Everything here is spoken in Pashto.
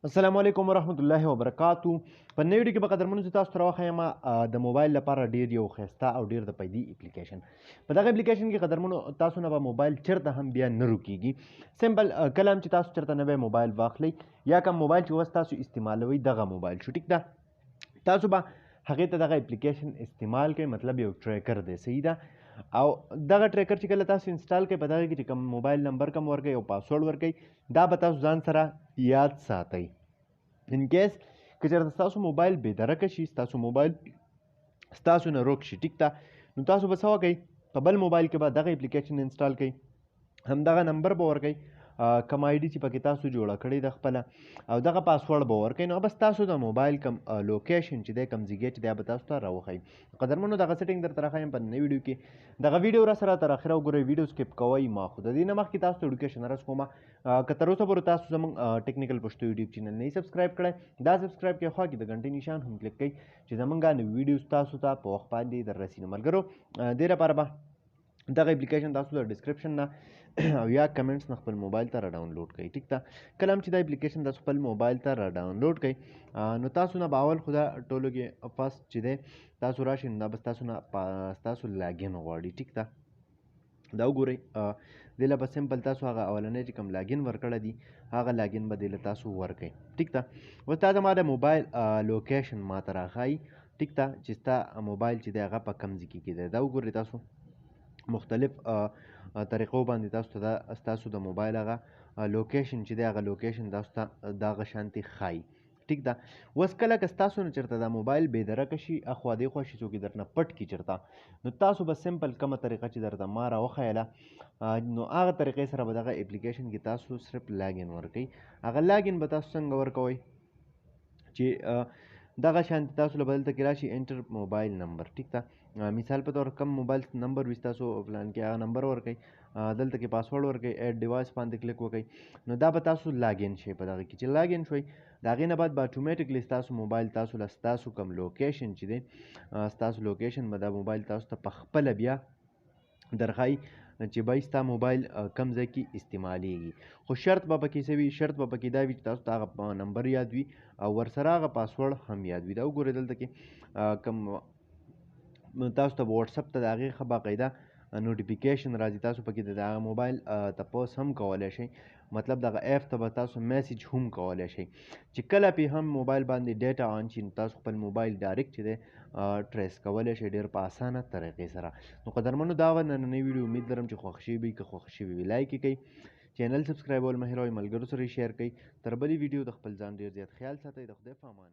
السلام علیکم ورحمت الله وبرکاتو. په نوې ویډیو کې به قدرمنو زه تاسو ته راوښیم د موبایل لپاره ډیر یو ښایسته او ډیر د پیدي اپلیکیشن. په دغه اپلیکیشن کې قدرمنو تاسو نه به موبایل چېرته هم بیا نه رکیږي. سمپل کله هم چې تاسو چېرته نوی موبایل واخلئ یا کوم موبایل چې اوس تاسو استعمالوئ دغه موبایل شو، ټیک ده، تاسو به هغې ته دغه اپلیکیشن استعمال کړئ. مطلب یو ټریکر دی، صحیح ده. او دغه ټریکر چې کله تاسو انسټال کړئ په دغه کې چې کوم موبایل نمبر کوم ورکئ او پاسورډ ورکئ دا به تاسو ځان سره یاد ساتئ. ان کیس که چېرته ستاسو موبایل بې درکه شي، ستاسو موبایل ستاسو نه روک شي، ټیک ده، نو تاسو به څه وکئ؟ په بل موبایل کې به دغه اپلیکیشن انسټال کړئ، همدغه نمبر به ورکئ، کوم آی ډي چې پکې تاسو جوړه کړې ده خپله، او دغه پاسورډ به ورکئ، نو به ستاسو د موبایل کوم لوکیشن چې دی، کوم ځای چې دی، به تاسو ته راوښیي. قدرمنو دغه سیټینګ درته راښیم په نوې ویډیو کې. دغه ویډیو را سره تر اخره وګورئ، ویډیو سکیپ کوئ ما. خو د دې نه مخکې تاسو ته ایډوکیشن عرض کوم، که تر اوسه پورې تاسو زموږ ټیکنیکل پښتو یوټیوب چینل نه سبسکرایب کړئ، دا سبسکرایب کړئ، خوا کې د ګنټې نشان هم کلیک کړئ چې زموږ نوې ویډیو تاسو ته په وخت باندې در رسي. نو ملګرو دې لپاره به دغه اپلیکیشن تاسو د ډسکرپشن نه او یا کمنټس نه خپل موبایل ته را ډاونلوډ کړئ، ټیک ده. کله هم چې دا اپلیکیشن تاسو خپل موبایل ته را ډاونلوډ کړئ، نو تاسو نه به اول خو دا ټولو کې فرست چې دی تاسو راشئ، نو دا به ستاسو نه ستاسو لاګین غواړي، ټیک ده. دا وګورئ، دې له به سمپل تاسو هغه اولنی چې کوم لاګین ورکړی دی هغه لاګین به دې له تاسو ورکړئ، ټیک ده. اوس دا زما د موبایل لوکیشن ما ته راښایي، ټیک ده، چې ستا موبایل چې دی هغه په کوم ځای کې دی. دا وګورئ تاسو مختلف طریقو باندې تاسو ته دا ستاسو د موبایل هغه لوکیشن چې دی هغه لوکیشن تاسو ته دغه شانتې ښایي، ټیک ده. اوس کله که ستاسو نه چېرته دا موبایل بې درکه شي، اخوا دې خوا شي، څوک یې درنه پټ کړي چېرته، نو تاسو به سمپل کومه طریقه چې درته ما راوښیله، نو هغه طریقې سره به دغه اپلیکیشن کې تاسو صرف لاګین ورکئ. هغه لاګین به تاسو څنګه ورکوئ چې دغه شان تاسو له به دلته کې راشي انټر موبایل نمبر، ټیک ده. مثال په طور کوم موبایل نمبر وي ستاسو پلان کې هغه نمبر ورکئ، دلته کې پاسورډ ورکئ، اډ ډیوایس باندې کلیک وکئ، نو دا به تاسو لاګین شئ. په دغه کې چې لاګین شوئ د هغې نه بعد به اتوماتیکلی ستاسو موبایل تاسو له ستاسو کوم لوکیشن چې دی، ستاسو لوکیشن به دا موبایل تاسو ته په خپله بیا درښایي چې بای ستا موبایل کم ځای کې استعمالیږي. خو شرط به پکې څه وي؟ شرط به پکې دا وي چې تاسو ته هغه نمبر یاد وي او ورسره هغه پاسورډ هم یاد وي. دا وګورئ دلته کې، کوم تاسو ته به واتساپ ته د هغې ښه باقاعده نوټیفیکیشن راځي، تاسو پکې د هغه موبایل تپوس هم کولی شئ، مطلب دغه اپ ته به تاسو میسج هم کولی شئ چې کله پې هم موبایل باندې ډیټا آن شي، نو تاسو خپل موبایل ډایرکټ چې دی، ټریس کولی شئ ډېر په اسانه طریقې سره. نو قدرمنو دا وه نننۍ ویډیو، امید لرم چې خوښ شوي وي. که خوښ شوي وي لایک یې کړئ، چینل سبسکرایبول مه هېروئ، ملګرو سره یې شیر کړئ. تر بلې ویډیو د خپل ځان ډېر زیات خیال ساتئ. د خدای په امان.